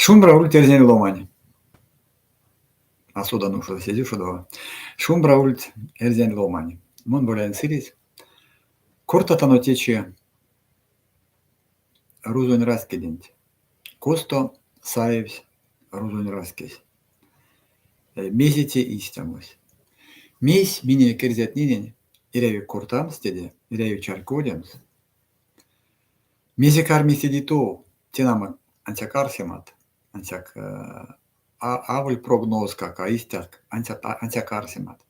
Шумбра ульть, эрзянь ломань! А содан ушодовсь, эзь ушодово. Шумбра ульть, эрзянь ломань! Мон Боляень Сыресь. Кортатано течи рузонь раськеденть. Косто саевсь рузонь раськесь? Мезе те истямось? Мейсь минек эрзятненень эряви кортамс теде, эряви чарькодемс? Мезе карми седе тов, те нама ансяк арсемат, ансяк аволь прогнозкак, а истяк, ансяк арсемат.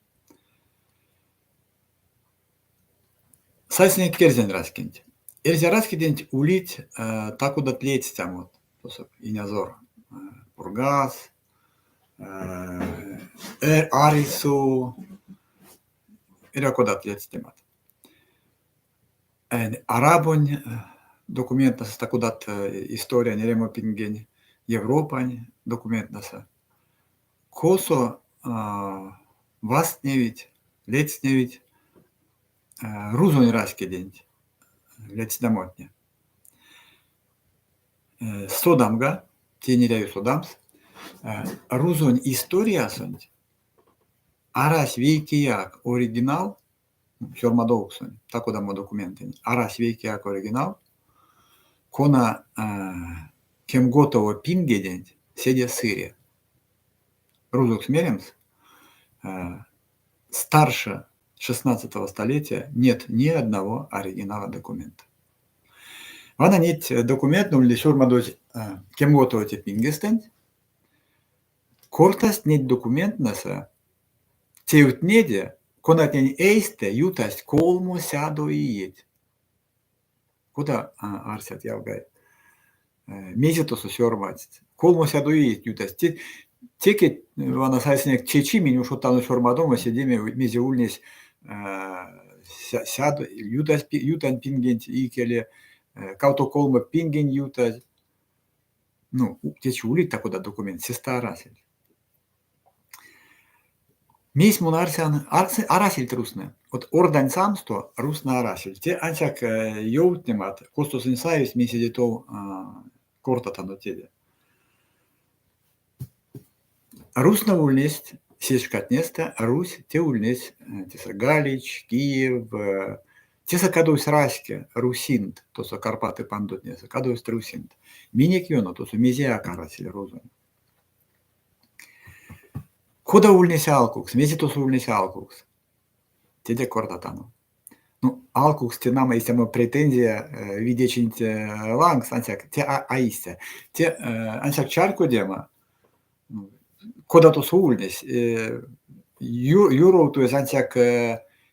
Сайсынек эрзянь раськенть. Эрзя раськеденть улить та-кодат ледстямот. Тосо Инязор Пургаз, Арису, эрьва кодат ледстнемат. Арабонь документтнэсэ та-кодат историянь, эрямопингень, Европань документтнэсэ. Косо вастневить, ледстневить рузонь раськеденть ледстямотне. Содамга, тень эряви содамс, рузонь историясонть арась вейкеяк оригинал, сёрмадовксонь, та-кодамо документэнь, арась вейкеяк оригинал, кона кемготово пингеденть седе сыре. Рузокс меремс, старше шестнадцатого столетия нет ни одного оригинала документа. Вана неть документтнэ ульнесть сёрмадозь кемготово те пингестэнть. Кортасть неть документтнэсэ тевтнеде, конатнень эйстэ ютасть колмо сядо иеть. Кода арсят, ялгай? Мезе тосо сёрмадсть? Колмо сядо иеть ютасть. Те теке вана сайсынек течи минь ушодтано сёрмадомо седе мезе ульнесь сядо ютазь ютань пингенть икеле, кавто-колмо пингень ютазь. Ну, течи улить та-кодат документт, сестэ арасельть. Мейсь мон арсян, арасельть рузтнэ. Вот ордань самсто рузтнэ арасельть. Те ансяк ёвтнемат, косто сынь саевсть, минь седе тов кортатано теде. Рузтнэ ульнесть се шкатнестэ, Русь те ульнесь тесэ Галич, Киев, тесэ кадовсь раське, русинт, тосо Карпаты пандотнесэ кадовсть русинт. Минек ёно тосо мезеяк арасель рузонь. Кода ульнесь алкукс, мезе тосо ульнесь алкукс? Теде кортатано. Ну, алкукс те нама истямо претензия видечинть лангс, ансяк те а истя. Те ансяк чарькодема, кода тосо ульнесь, юровтозь ансяк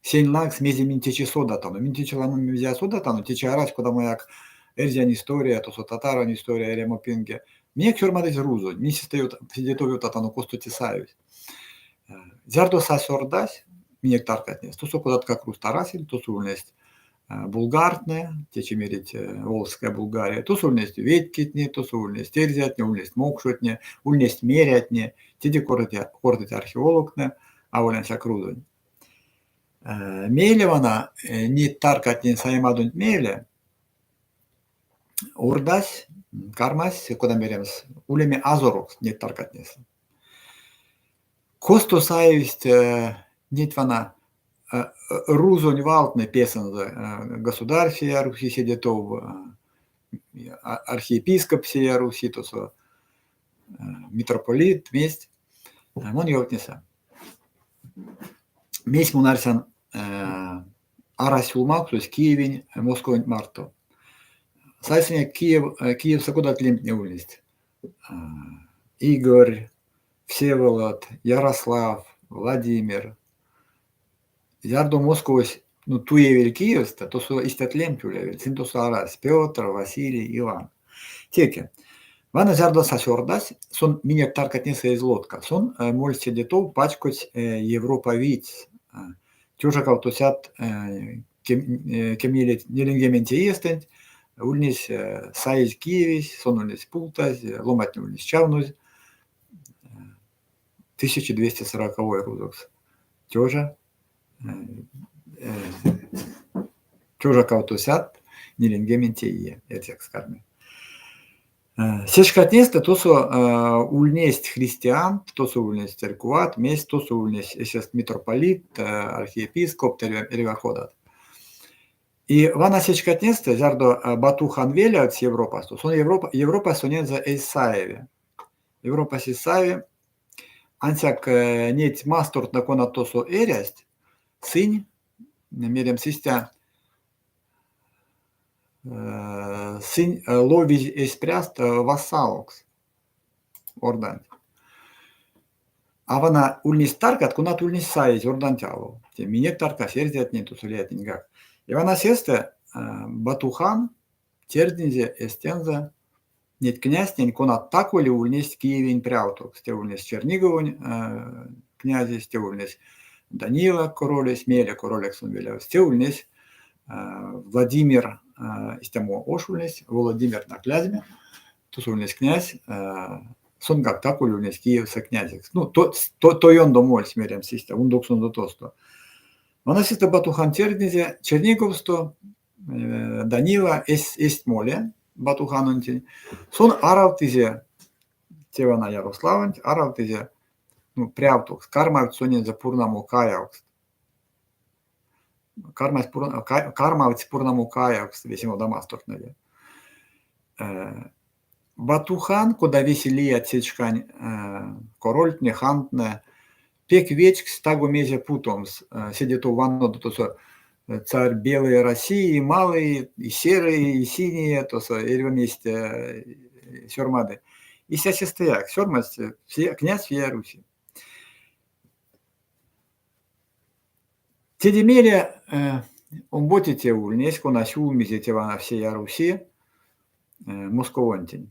сень лангс, мезе минь течи содатано. Минь течи ламо мезе а содатано, течи арась кодамояк эрзянь история, тосо татаронь история, эрямопинге. Минек сёрмадызь рузонь, минь сестэ седе тов ёвтатано, косто те саевсь. Зярдо сась ордась минек таркатнес, тосо кодаткак рузт арасельть, тосо ульнесть булгартнэ, течи мерить Волжская Булгария, тосо ульнесть ветькетне, тосо ульнесть эрзятне, ульнесть мокшотне, ульнесть мерятне, теде кортыть археологтне, аволь ансяк рузонь. Мейле вана неть таркатнень саемадонть мейле ордась кармась, кода меремс, улеме азорокс неть таркатнесэ. Косто саевсть неть вана рузонь валтнэ песэнзэ государь сея Руси седе тов, архиепископ сея Руси тосо, митрополит, мезть. Мон ёвтнеса. Мейсь мон арсян арась сюлмавксось Киевень Московонть марто. Сайсынек Киев, Киевсэ кодат лемтне ульнесть? Игорь, Всеволод, Ярослав, Владимир. Зярдо Московось ну, туевель Киевстэ, тосо истят лемть улевельть, сынь тосо арасть: Петр, Василий, Иван. Теке. Вана зярдо сась ордась, сон минек таркатнесэ эзь лотка. Сон мольсь седе тов, пачкодсь Европа видьс. Тёжа кавтосядт кемнилееньгеменце иестэнть ульнесь саезь Киевесь, сон ульнесь пултазь, ломантне ульнесть чавнозь. 1240-ой рузокс. Тёжа тёжа кавтосядт ниленьгеменце ие эрзякс карми. Се шкатнестэ тосо ульнесть христиант, тосо ульнесть церькуват, мезть, тосо ульнесь эсест митрополит, архиепископт, эрьва кодат. И вана се шкатнестэ, зярдо Бату-хан велявтсь Европасто, сон Европа, Европась сонензэ эзь саеве. Европась эзь саеве, ансяк неть мастортнэ, конат тосо эрясть, сынь, меремс истя, сынь ловизь эсь пряст вассалокс орданть. А вана ульнесть таркат, конат ульнесть саезь орданть алов. Те минек таркась, эрзятнень, тосо лиятненьгак. И вана сестэ Бату-хан тердинзе эстензэ неть князтнень, конат таголь ульнесть Киевень прявтокс. Те ульнесь Черниговонь князесь, те ульнесь Данила королесь, мейле королекс сон велявтсь, те ульнесь Владимир, истямо ош ульнесь, Володимир на Клязьме, тосо ульнесь князь, сонгак таголь ульнесь Киевсэ князекс. Ну, то, то, то ёндо мольсь, меремс истя, ундоксонзо тосто. Вана сестэ Бату-хан тердинзе Черниговсто Данила эзь, эзть моле Бату-ханонтень. Сон аравтызе те вана Ярославонть, аравтызе, ну, прявтокс, кармавтсь сонензэ пурнамо каявкст. Кармась кармавтсь пурнамо каявкст весе модамастортнэде. Бату-хан, кода весе лият се шкань корольтне, хантнэ, пек вечксь таго мезе путомс. Седе тов ваннодо тосо царь Белой России, малые, и серые, и синие, тосо эрьва мезть сёрмады. Истя сестэяк сёрмадсь князь всея Руси. Теде мейле омбоце тев ульнесь, кона сюлмизе те вана всея Руси Московонтень.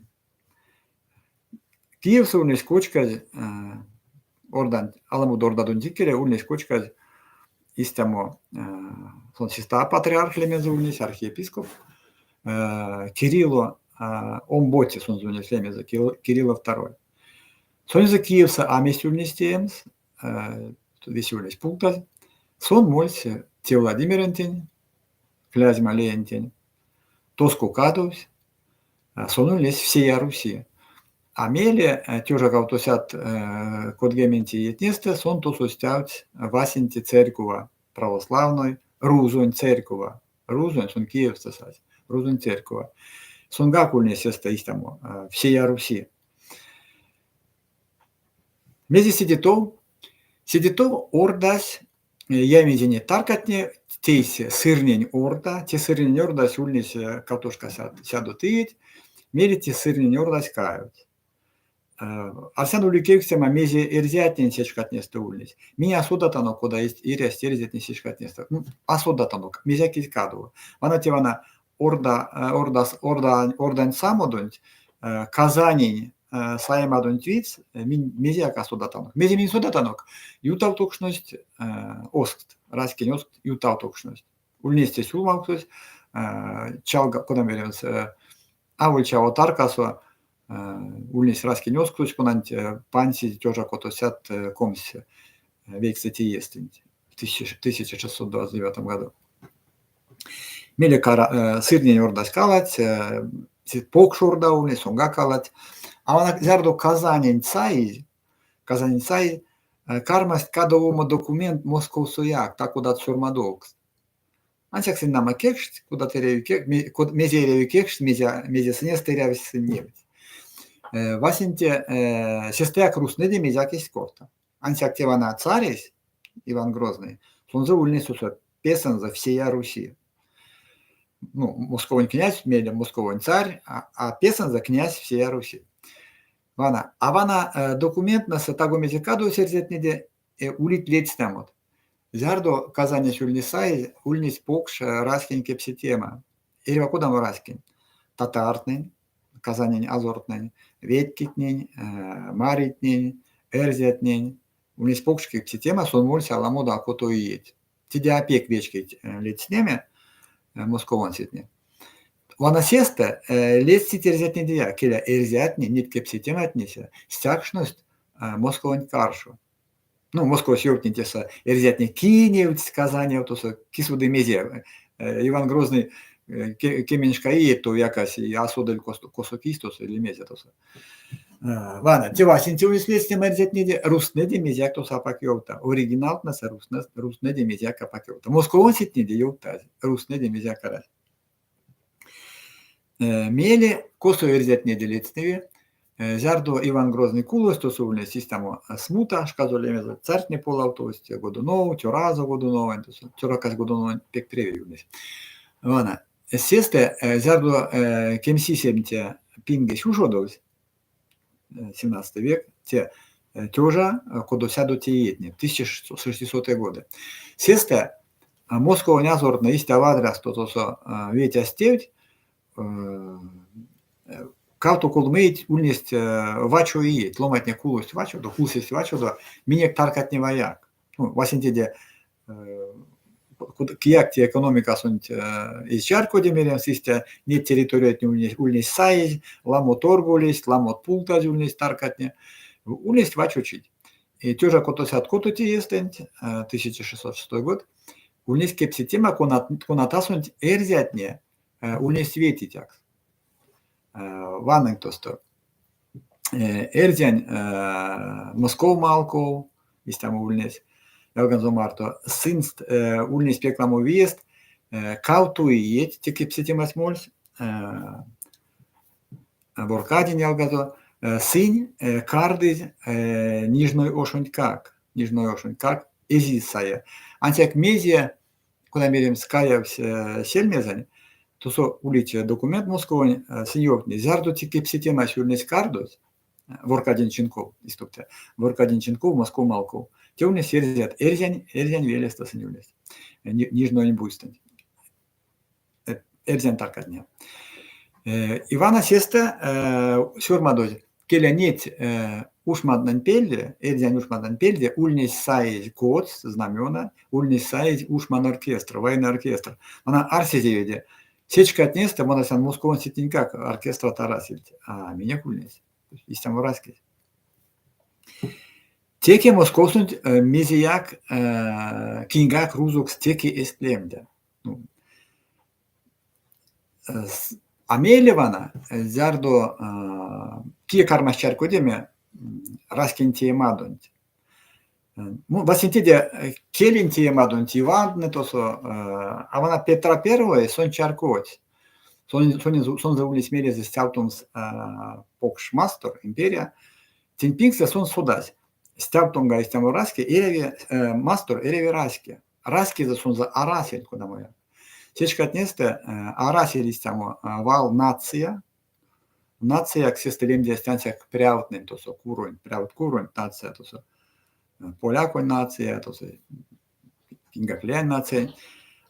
Киевсэ ульнесь кочказь орданть, аламодо ордадонть икеле ульнесь кочказь истямо сон сестэ патриарх лемезэ ульнесь, архиепископ Кирилло омбоце сонзэ ульнесь лемезэ, Кирилло второй. Сонзэ Киевсэ а мезть ульнесь теемс, весе ульнесь пултазь. Сон мольсь те Владимирэнтень, Клязьма леентень. Тоско кадовсь, сон ульнесь всея Руси. А мейле тёжа кавтосядт кодгеменце иетнестэ сон тосо стявтсь васенце церькова, православной рузонь церькова. Рузонь, сон Киевстэ сась, рузонь церькова. Сонгак ульнесь сестэ истямо всея Руси. Мезе седе тов? Седе тов ордась явинзе неть таркатне, тейсь сырнень орда. Те сырнень ордась ульнесь кавтошка сядот иеть. Мейле те сырнень ордась каявсь. Арсян ули кевкстема, мезе эрзятнень се шкатнестэ ульнесь. Минь а содатано, кода эрясть эрзятне се шкатнестэ. Ну, а содатано, мезеяк эзь кадово. Вана те вана орда, ордас, орда, ордань самодонть, Казанень саемадонть видьс минь мезеяк а содатанок. Мезе минь содатанок? Ютавтокшность озкст, раськень озкст ютавтокшность. Ульнесь те сюлмавксось, чалга, кода меремс, аволь чаво таркасо ульнесь раськень озксось, конанть пансизь тёжа котосядт комсь вейксэ иестэнть, в 1629 году. Мейле сырнень ордась каладсь, покш орда ульнесь, сонгак каладсь. А вана зярдо Казанень саизь, Казанень саизь, кармасть кадовомо документ Московсояк, та-кодат сёрмадовкст. Ансяк сынь нама кекшсть, кодат эряви мезе эряви кекшсть, мезе, мезе сынест эрявсь, сынь невтсть. Васенце сестэяк рузтнэде мезеяк эзть корта. Ансяк те вана царесь, Иван Грозный, сонзэ ульнесь тосо песэнзэ всея Руси. Ну, Московонь князь, мейле Московонь царь, а песэнзэ князь всея Руси. Вана. А вана документнэсэ таго мезе кадовсь эрзятнеде, улить ледстямот. Зярдо Казанесь ульнесь саезь, ульнесь покш раськень кепсетема. Эрьва кодамо раськень. Татартнэнь, Казанень азортнэнь, ветькитнень, маритнень, эрзятнень. Ульнесь покш кепсетема, сон мольсь аламодо а кото иеть. Теде а пек вечкить ледстнеме московонсетне. Вана сестэ ледстить эрзятнедеяк, келя, эрзятне неть кепсетематнесэ стякшность Московонть каршо. Ну, Московось ёвтни тесэ эрзятне ки невтсть Казанев, тосо ки суды мезе. Иван Грозный Кеменьшка иеть тов якась и а содыль косо кись тосо или мезе тосо. Вана, те васенце ульнесь ледстнема эрзятнеде, рузтнэде мезеяк тосо апак ёвта. Оригиналтнэсэ рузтнэде мезеяк апак ёвта. Московонсетнеде ёвтазь, рузтнэде мезеяк арась. Мейле косо эрзятнеде ледстневи, зярдо Иван Грозный кулось, тосо ульнесь истямо смута, шказо лемезэ, цартне полавтовсть, Годунов, цёразо Годуновонь, тосо цёракась Годуновонь пек превей ульнесь. Вана. Сестэ, зярдо кемсисемце пингесь ушодовсь, 17 век, те тёжа котосядо иетне, 1600-е годы. Сестэ Московонь азортнэ истя вадрясто тосо ветясть тевть, кавто колмо иеть ульнесть вачо иеть, ломантне кулость вачодо, кулсесть вачодо, минек таркатневаяк. Ну, васенцеде кияк те экономикасонть эзь чарькоде меремс истя, неть территориятне ульнесть саезь, ламо торг ульнесть, ламо пултазь ульнесть таркатне, ульнесть вачочить. И тёжа котосядт кото иестэнть, 1606 год, ульнесь кепсетема, конатасонть эрзятне ульнесть ветицякс. Ванынк тосто. Эрзянь Москов Малков, истямо ульнесь ялганзо марто, сынст ульнесь пек ламо виест, кавто иеть те кепсетемась мольсь, Воркадин ялгазо, сынь кардызь Нижной ошонтькак, Нижной ошонтькак эзизь сае. Ансяк мезе, кода меремс, каявсь сельмезэнь, тосо улить документ Московонь, сынь ёвтнесть, зярдо те кепсетемась ульнесь кардозь, Воркадин Чинков, истукте, Воркадин Чинков, Москов Малков, те ульнесь эрзят, эрзянь, эрзянь велестэ сынь ульнесть, Нижноень буйстэнть. Эрзянь таркатне. Ивана сестэ сёрмадозь келя неть ушмантнэнь пельде, эрзянь ушмантнэнь пельде ульнесь саезь коцт, знамёна, ульнесь саезь ушман оркестр, военный оркестр. Вана арсезеведе, сеть шкатнестэ мон Московонсетненьгак оркестрат арасельть, а минек ульнесь. Истямо раськесь. Теке Московсонть мезеяк киньгак рузокс теке эзть лемдя. Ну, а мейле вана, зярдо кие кармась чарькодеме раськень теемадонть, ну, васенцеде келень теемадонть Ивантнэ тосо, а вана Петра Первой сон чарькодсь. Сонзэ ульнесь мелезэ стявтомс покш мастор, империя. Тень пингстэ сон содась, стявтомга истямо раське эряви мастор, эряви раське. Раськезэ сонзэ арасель кодамояк. Се шкатнестэ арасель истямо вал нация. Нацияк сестэ лемдясть ансяк прявтнэнь тосо, куронь, прявт куронь нация тосо. Поляконь нация, тосо киньгак лиянь нациянь.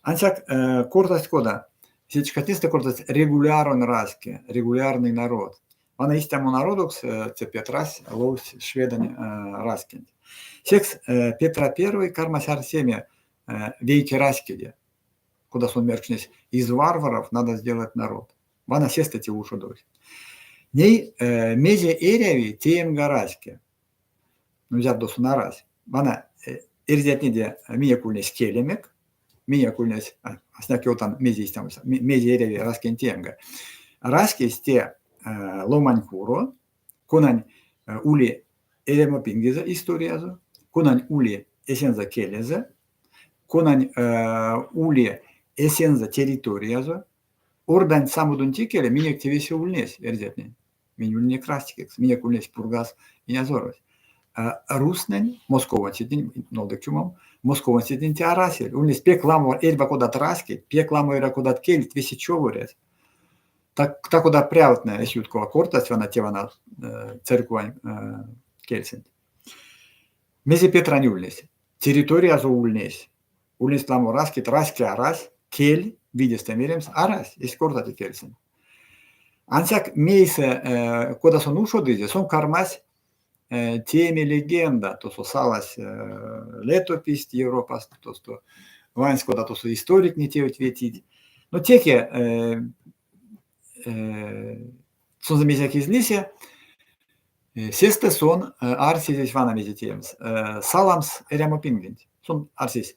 Ансяк кортасть кода? Сеть шкатнестэ кортасть регуляронь раське, регулярный народ. Вана истямо народокс те Петрась ловсь шведэнь раськенть. Секс Петра Первой кармась арсеме вейке раськеде, кода сон меркшнесь, из варваров надо сделать народ. Вана сестэ те ушодовсь. Ней мезе эряви теемга раське? Ну, зярдо сон арась. Вана эрзятнеде минек ульнесь келемек, минек ульнесь, асняк ёвтан, мезе истямо, мезе эряви раськень теемга. Раськесь те ломань куро, конань ули эрямопингезэ, историязо, конань ули эсензэ келезэ, конань ули эсензэ территориязо. Орданть самодонть икеле минек те весе ульнесь эрзятнень. Минь ульнинек раськекс, минек ульнесь Пургаз инязорось. Рузтнэнь, московонсетнень, нолдык чумом, московонсетнень те арасель. Ульнесь пек ламо эрьва кодат раськеть, пек ламо эрьва кодат кельть, весе човорязь. Так, так кода прявтнэ эсь юткова кортасть вана те вана церькувань кельсэнть. Мезе Петрань ульнесь? Территориязо ульнесь. Ульнесть ламо раськеть, раське арась, кель, видестэ меремс, арась, эзь корта те кельсэнть. Ансяк мейсэ, кода сон ушодызе, сон кармась тееме легенда, тосо салась летописть Европасто, тосто вансь, кода тосо историктне тевть ветить. Но теке сонзэ мезеяк эзь лисе, сестэ сон арсесь вана мезе теемс, саламс эрямопингенть. Сон арсесь,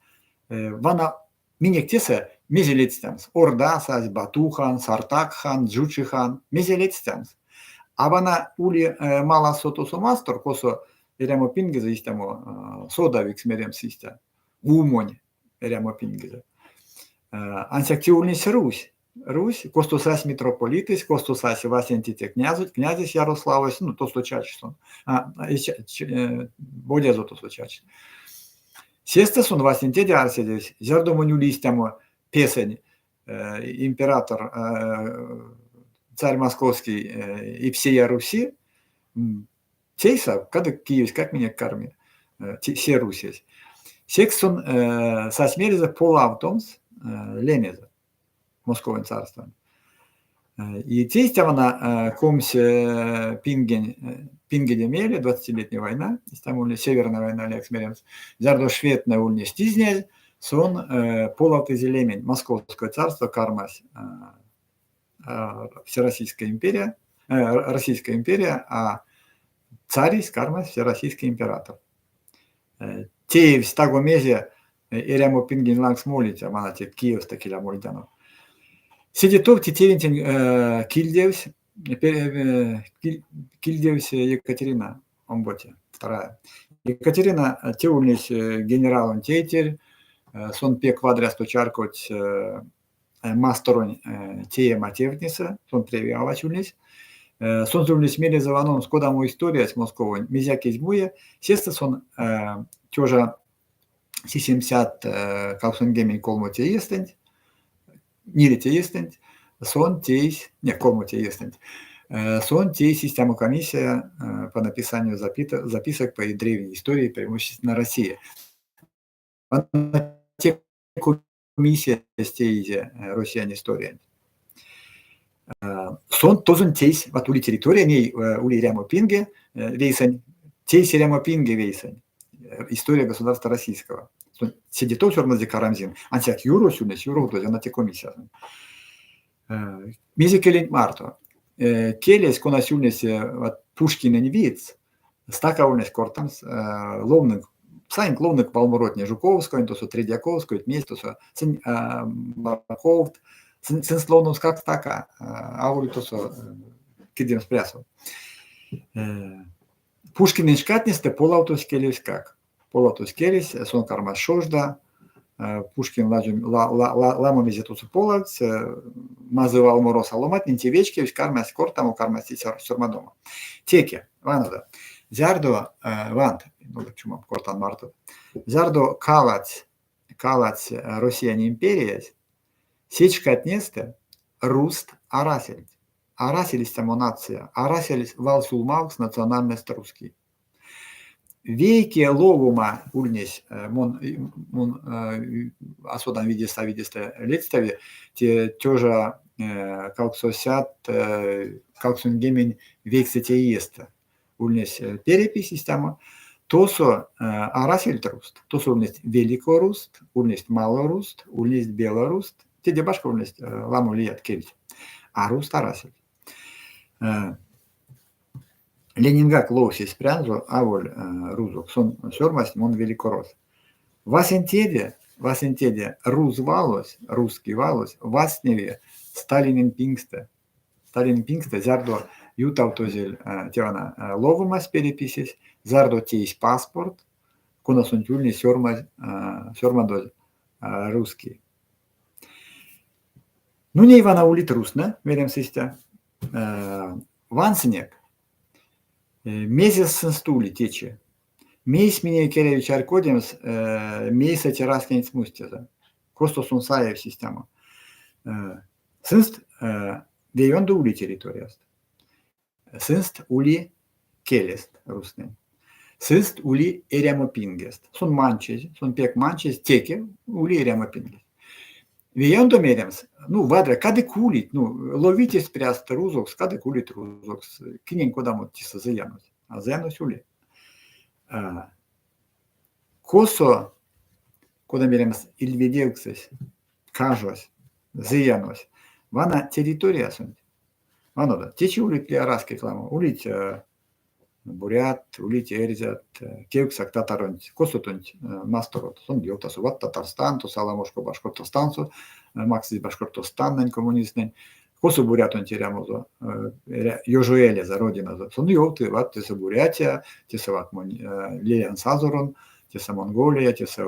вана минек тесэ Мезе ледстямс? Орда сась, Бату хан, Сартак хан, Джучи хан. Мезе ледстямс? А вана ули маласо тосо мастор, косо эрямо пингезэ истямо содавикс меремс истя, умонь эрямо пингезэ. Ансяк те ульнесь Русь. Русь, косто сась митрополитэсь, косто сась васенце те князесь, князесь Ярославось, ну, тосто чачсь сон. А, бодязо тосо чачсь. Сестэ сон васенцеде арсезевсь, зярдо монь ули истямо песэнь император, царь московский и всея Руси, тейса, кадык Киевськак минек карми, се Русесь. Секс сон сась мелезэ полавтомс лемезэ Московонь царствань. И тейсть вана 20 пингень пингеде мейле, 20-летняя война, истямо ульнесь Северная война, лиякс меремс, зярдо шведтнэ ульнесть изнязь, сон полавтызе лементь Московское царство кармась Всероссийская империя, Российская империя, а царесь кармась Всероссийский император. Теевсь таго мезе эрямо пингень лангс молить, а вана те Киевстэ келя мольтяно. Седе тов те тевентень кильдевсь, кильдевсь Екатерина омбоце, вторая. Екатерина те ульнесь генералонь тейтерь, сон пек вадрясто чарькодсь масторонь теема тевтнесэ, сон превей авась ульнесь. Сонзэ ульнесь мелезэ ваномс, кодамо историясь Московонь, мезеяк эзь муе. Сестэ сон тёжа 783 иестэнть, нилеце иестэнть, сон тейсь, не, колмоце иестэнть, сон тейсь истямо комиссия по написанию записок по древней истории, преимущественно России. Те комиссиясь теизе Россиянь историянть. Сон тозонь тейсь, вот ули территория, ней ули эрямо пинге вейсэнь, тейсь эрямо пинге вейсэнь. История государства российского. Седе тов сёрмадызе Карамзин, ансяк юрось ульнесь, юродозь, она те комиссиясонть. Мезе келенть марто? Келесь, конась ульнесь вот Пушкинэнь видс, стака ульнесь кортамс, ловнынк, саинк, ловнынк валморотне Жуковскоень, тосо Тредьяковскойть, мезть тосо, сынь Барковт, сынст ловномскак стака, аволь тосо кирдемс прясо. Пушкинэнь шкатнестэ полавтовсь келеськак. Полавтовсь келесь, сон кармась шожда. Пушкин ламо мезе тосо полавтсь, мазый валморос, а ломантнень те вечкевсь, кармасть кортамо, кармасть сёрмадомо. Теке, ванодо, зярдо, вант, чумом, кортан мартот, зярдо каладсь, каладсь Россиянь империясь, сеть шкатнестэ рузт арасельть. Арасель истямо нация, арасель валсюлмавкс национальность русский. Вейке ловома ульнесь, мон, мон а содан видестэ, а видестэ ледстяви, те 1889 иестэ ульнесь перепись истямо. Тосо арасельть рузт, тосо ульнесть великорузт, ульнесть малорузт, ульнесть белорузт, теде башка ульнесть ламо лият кельть, а рузт арасельть. Ленингак ловсесь прянзо аволь рузокс, сон сёрмадсь мон великорос. Васенцеде, васенцеде руз валось, русский валось вастневи Сталинэнь пингстэ. Сталинэнь пингстэ, зярдо ютавтозель те вана ловомась переписесь, зярдо тейсь паспорт, конасонть ульнесь сёрмадозь, сёрмадозь русский. Ну ней вана улить рузтнэ, меремс истя. Вансынек, мезе сынст ули течи. Мейс минек эряви чарькодемс, мейсэ те раськенть смустезэ, косто сон саевсь истямо. Сынст ве ёндо ули территорияст. Сынст ули келест рузтнэнь. Сынст ули эрямопингест. Сон манчезь, сон пек манчезь, теке ули эрямопингест. Ве ёндо меремс, ну, вадря, кадык улить, ну, ловить эсь пряст рузокс, кадык улить рузокс, кинень кодамо тесэ зыянось. А зыянось ули. Косо, кода меремс, ильведевксэсь, кажось, зыянось? Вана территориясонть. Ванодо, течи улить ли раськеть ламо? Улить. Бурят, улить эрзят, кевксак татаронть, косо тонть масторот? Сон ёвтасы, вот Татарстан, тосо аламошка Башкортостансо, максызь Башкортостаннэнь коммунистнэнь. Косо бурятонть эрямозо, ёжоэлезэ, родиназо? Сон ёвты, вот тесэ Бурятия, тесэ вот монь лелян сазорон, тесэ Монголия, тесэ...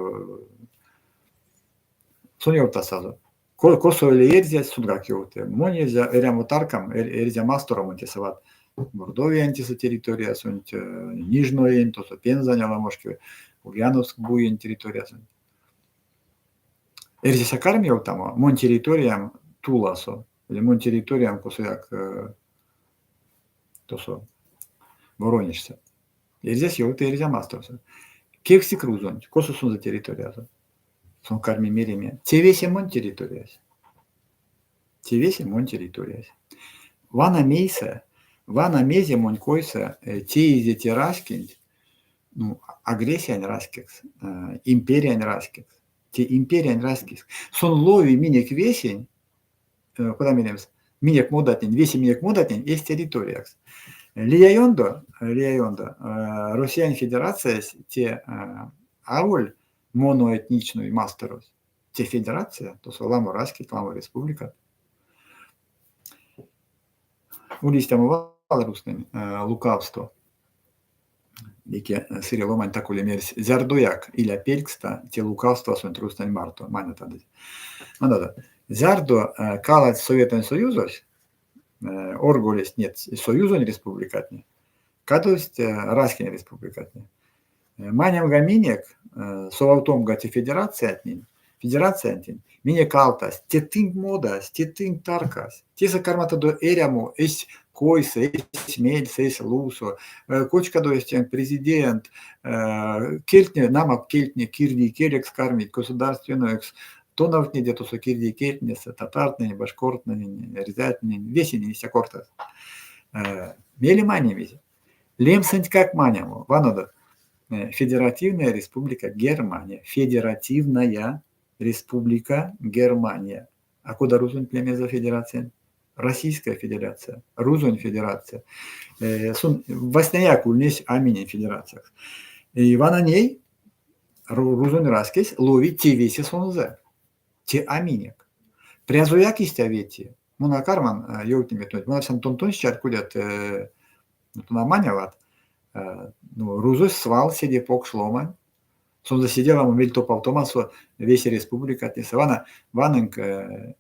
Сон ёвтасазо. Косо эли эрзясь, сонгак ёвты. Монь эрзя эрямо таркам, эрзя мастором тесэ вот Мордовиянь тесэ территориясонть, Нижноень, тосо Пензань аламошке, Ульяновск буень территориясонть. Эрзясь а карми ёвтамо, монь территориям Туласо, или монь территориям косояк тосо Воронежсэ. Эрзясь ёвты эрзя масторсо. Кевкстик рузонть, косо сонзэ территориязо. Сон карми мереме, те весе монь территориясь. Те весе монь территориясь. Вана мейсэ, вана мезе монь койсэ теизе те раськенть, ну, агрессиянь раськекс, империянь раськекс. Те империянь раськесь. Сон лови минек весень, кода меремс, минек модатнень, весе минек модатнень эсь территориякс. Лия ёндо, лия ёндо, Россиянь Федерациясь те аволь моноэтничной масторось, те федерация, тосо ламо раськеть, ламо республикат. Ули истямо вал рузтнэнь лукавство. Вейке сыре ломань так ули мерсь, зярдояк иля пелькста те лукавствасонть рузтнэнь марто, манятадызь. Манадо. Зярдо каладсь Советэнь Союзось, орголесть неть союзонь республикатне, кадовсть раськень республикатне. Манямга минек совавтомга те федерациятнень, федерациянтень, минек алтасть, те тынк модась, те тынк таркась. Тесэ карматадо эрямо эсь койсэ, эсь мельсэ, эсь лувсо. Кочкадо эстенк президент, кельтне, нама, кельтне кирдий келекс кармить, государственноекс. Тонавтнеде тосо кирдий кельтнесэ, татартнэнь, башкортнэнь, эрзятнень, весенень истя кортасть. Меле манямизь. Лемсэнтькак манямо. Ванодо, Федеративная Республика Германия. Федеративная Республика Германия. А кода рузонть лемезэ федерациянть? Российская Федерация, Рузонь Федерация. Сон васняяк ульнесь а минень федерациякс. И вана ней рузонь раськесь лови те весе сонзэ. Те а минек. Прязояк истя вети. Мон а карман ёвтнеме тонть. Мон арсян, тон тонсь чарькодят, тона маняват. Ну, рузось свал седе покш ломань. Сонзэ седе ламо мель топавтомасо весе республикатнесэ. Вана ванынк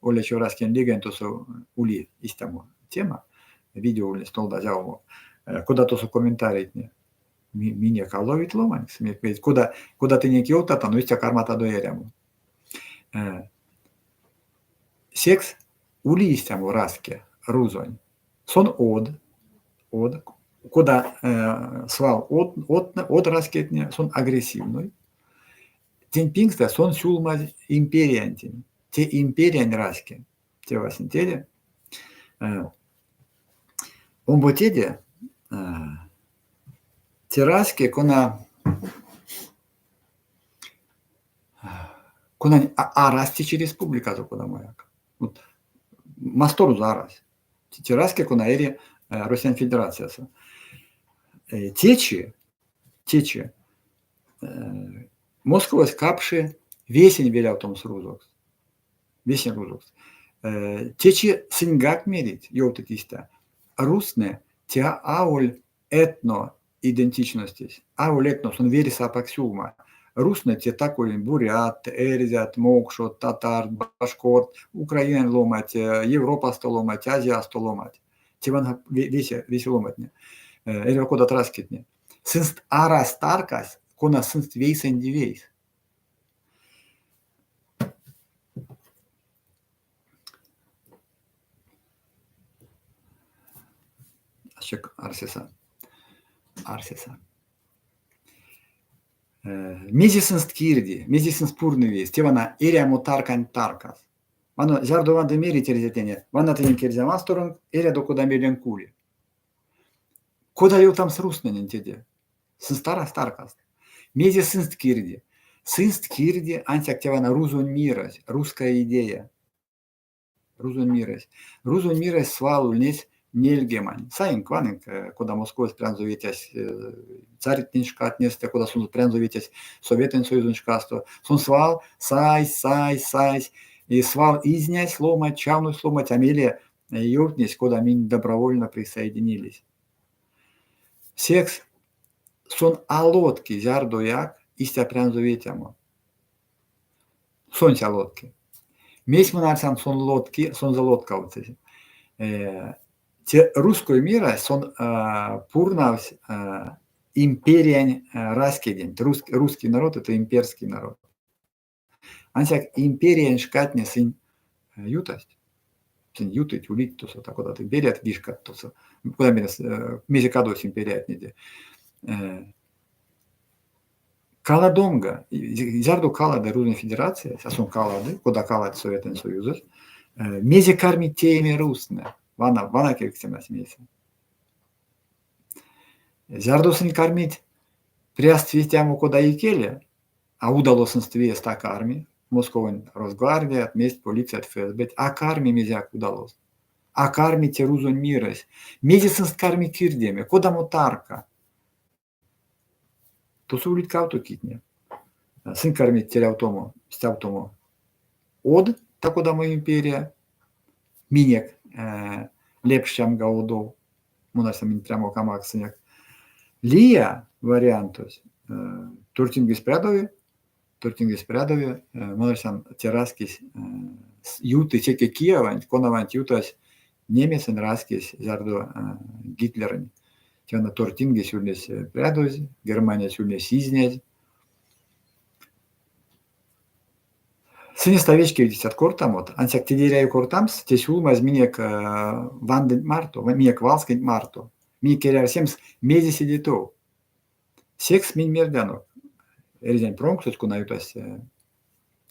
Оля Чевраскин лигань тосо ули истямо тема, видео ульнесь нолдазь аумок. Кода тосо комментарийтне? Минек а ловить ломанькс. Кода, кода тыненк ёвтатано, истя карматадо эрямо. Секс ули истямо раське, рузонь. Сон од, од, кода свал од, од, од раськетне, сон агрессивной. Тень пингстэ сон сюлмазь империянтень. Те империянь раське. Те васень теде. Омботеде те раське, кона конань арась течи республиказо кодамояк. Вот масторозо арась. Те раське, кона эри Россиянь Федерациясо. Течи, течи Московось капши весень велявтомс рузокс. Весень рузокс. Течи сыньгак мерить, ёвтыть истя, рузтнэ те аволь этно идентичностесь, аволь этнос, сон верьсэ апак сюлма. Рузтнэ те такой бурят, эрзят, мокшот, татарт, башкорт, украинань ломать, Европасто ломать, Азиясто ломать. Те вана весе, весе ломатне, эрьва кодат раськетне. Сынст арась таркась, кона сынст вейсэнди вейс. Ащек арсеса. Арсеса. Мезе сынст кирди, мезе сынст пурны вейс, те вана эрямо таркань таркас. Вана зярдо ванды мерить эрзятне, вана тыненк эрзя масторонк, эрядо кода меленк ули. Кода ёвтамс рузтнэнень теде? Сынст арась таркаст. Мезе сынст кирди? Сынст кирди ансяк те вана рузонь мирэсь, русская идея. Рузонь мирэсь. Рузонь мирэсь свал ульнесь Нельгемань. Саинк, ванынк, кода Московось прянзо ветясь царьтнень шкатнестэ, кода сонзэ прянзо ветясь Советэнь Союзонь шкасто. Сон свал сайсь, сайсь, сайсь, и свал изнясь ломанть, чавнось ломанть, а мейле ёвтнесь, кода минь добровольно присоединились. Секс сон а лотки зярдояк истя прянзо ветямо. Сонсь а лотки. Мейс мон арсян, сон лотки, сонзэ лоткавтсызь. Те русской мирась, сон пурнавсь империянь раськеденть. Русский народ – это имперский народ. Ансяк империянь шкатне сынь ютасть. Сынь ютыть, улить тосо, та-кодат империят, вишкат тосо. Кода меремс, мезе кадовсь империятнеде. Каладомга, зярдо калады Рузонь Федерациясь, а сон калады, кода каладсь Советэнь Союзось, мезе кармить тееме рузтнэ? Вана, вана кевкстемась мейсэ. Зярдо сынь кармить пряст ветямо кода икеле, а удало сынст виест а карми, Московонь Росгвардият, мезть, полицият, ФСБ-ть, а карми мезеяк удалост. А карми те рузонь мирэсь. Мезе сынст карми кирдеме, кодамо тарка? Тосо улить кавто китне. Сынь кармить терявтомо, стявтомо од та-кодамо империя, минек лепштямга одов, мон арсян, минь прямо максынек. Лия вариантось, тортингесь прядови, тортингесь прядови, мон арсян, те раськесь юты теке кияванть, конаванть ютась немецень раськесь, зярдо Гитлерэнь те тортингесь ульнесь прядозь, Германиясь ульнесь изнязь. Сынст а вечкевить истят кортамот, ансяк теде эряви кортамс, те сюлмазь минек вандынть марто, минек валскенть марто. Минек эряви арсемс, мезе седе тов. Секс минь мердянок, эрзянь промксось, кона ютась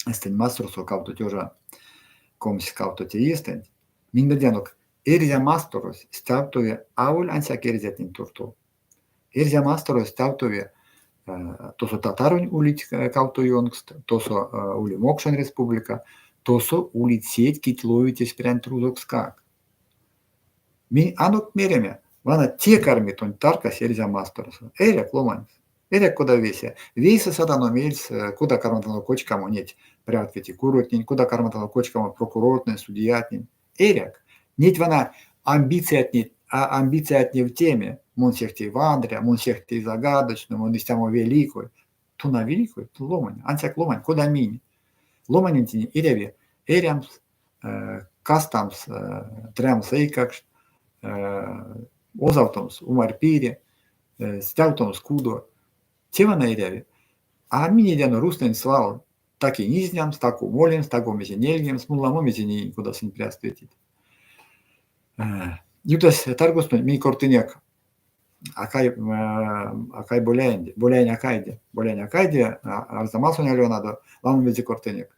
эстень масторсо 2022 иестэнть, минь мердянок, Эрзя масторось стявтови аволь ансяк эрзятнень туртов. Эрзя масторось стявтови тосо татаронь улить кавто ёнкст, тосо ули Мокшонь республика, тосо улить сеть, кить ловить эсь прянть рузокскак. Минь анокт мереме, вана те карми тонь таркась Эрзя масторсо. Эряк, ломанькс. Эряк кода весе. Вейсэ сатано мельс, кода карматано кочкамо неть прявт ветикуротнень, кода карматано кочкамо прокурортнэнь, судьятнень. Эряк. Неть вана амбициятне, а амбициятневтеме, мон сехте вадря, мон сехте загадочной, мон истямо великой. Тон а великой, тон ломань, ансяк ломань, кода минь. Ломанентень эряви эрямс, кастамс, трямс эйкакшт, озавтомс умарьпире, стявтомс кудо. Те вана эряви. А минь эряно рузтнэнь свал так и изнямс, так молемс, таго мезе нельгемс, мон ламо мезе неинь, кода сынь пряст ветить. Ютась таргостонть минь кортынек Акай, Акай Боляень, Боляень Акайде, Боляень Акайде, Арзамасонь Алёнадо, ламо мезе кортынек.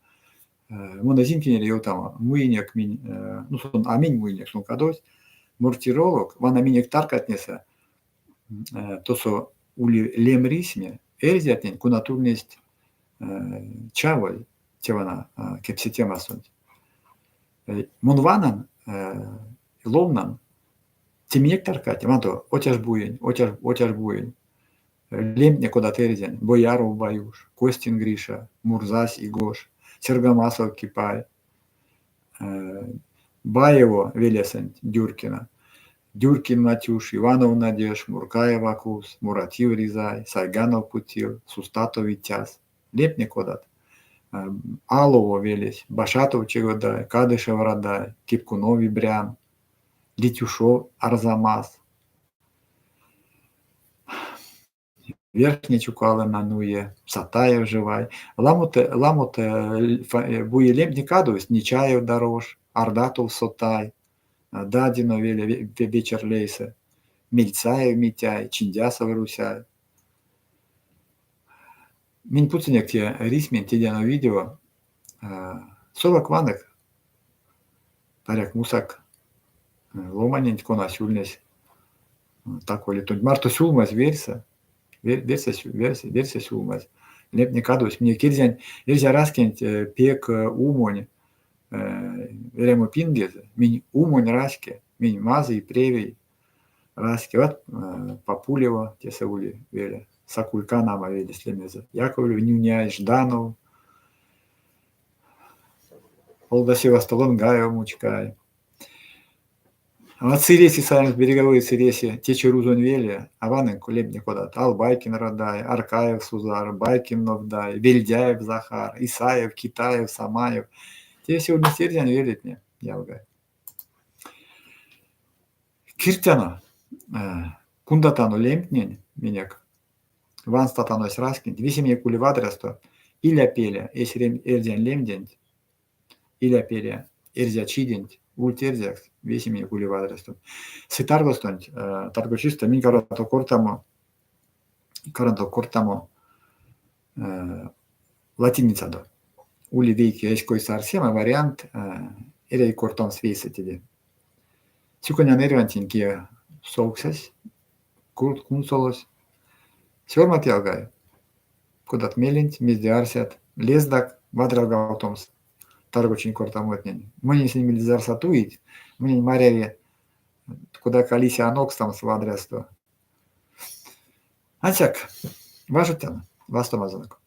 Мон эзинь кенере ёвтамо, муинек минь, ну сон а минь муинек, сон кадовсь, мортиролог, вана минек таркатнесэ тосо ули лемрисьме эрзятнень, конат ульнесть чавозь те вана кепсетемасонть. Мон ванан, ловнан, те минек таркатне, ванто Отяжбуень, Отяж, Отяжбуень, лемтне кодат эрзянь, Бояров Баюш, Костин Гриша, Мурзась Игош, Сергомасов Кипай, Баево велесэнть Дюркина, Дюркин Матюш, Иванов Надеж, Муркаев Акуз, Муратив Ризай, Сайганов Путил, Сустатов Витяз. Лемтне кодат. Алово велесь, Башатов Чегодай, Кадышев Радай, Кипкунов Ибрян, Литюшов Арзамас, Верхней Чукалына Нуе, Сатаев Живай. Ламот, ламот буелемтне кадовсть Нечаев Дорош, Ардатов Сотай, Дадино веле Вечерлейсэ, Мельцаев Митяй, Чиндясов Русяй. Минь путсынек те рисьменть, тедяно видео. Совак ванык, паряк мусак ломаненть, конась ульнесь тако тонть марто сюлмазь верьсэ, верьсэ, верьсэ, верьсэ сюлмазь. Лемтне кадовсть. Минек эрзянь, эрзя раськенть пек умонь эрямо пингезэ, минь умонь раське. Минь мазый, превей раське. Вот Папулево тесэ ули веле. Сакулька нама велесь лемезэ. Яковлев, Нюняй, Жданов, Олдасевасто Лонгаева Мучкай. А Сыреси саемс береговые Сыреси, течи рузонь веле, а ваны лемтне кодат: Албайкин Радай, Аркаев Сузар, Байкин Новдай, Вельдяев Захар, Исаев, Китаев, Самаев. Те весе ульнесть эрзянь велетне, ялгай. Кирдтяно, кундатано лемтнень минек, ванстатано эсь раськенть, весе минек ули вадрясто, иля пеле эсь эрзянь лемденть, иля пеле эрзячиденть, ульть эрзякс, весе минек ули вадрясто. Се таргостонть, таргочистэ минь карматано кортамо, карматано кортамо латиницадо. Ули вейке эсь койсэ арсема вариант, эряви кортамс вейсэ теде. Сюконян эрьвантень, кие совксась, кунсолось. Сёрмадт, ялгай, кодат меленть, мезде арсят, лездак вадрялгавтомс таргочинь кортамотнень. Монень сынь мельс а туить, монень маряви, кода а лиси анокстамс вадрясто. Ансяк важодтяно, вастомазонок.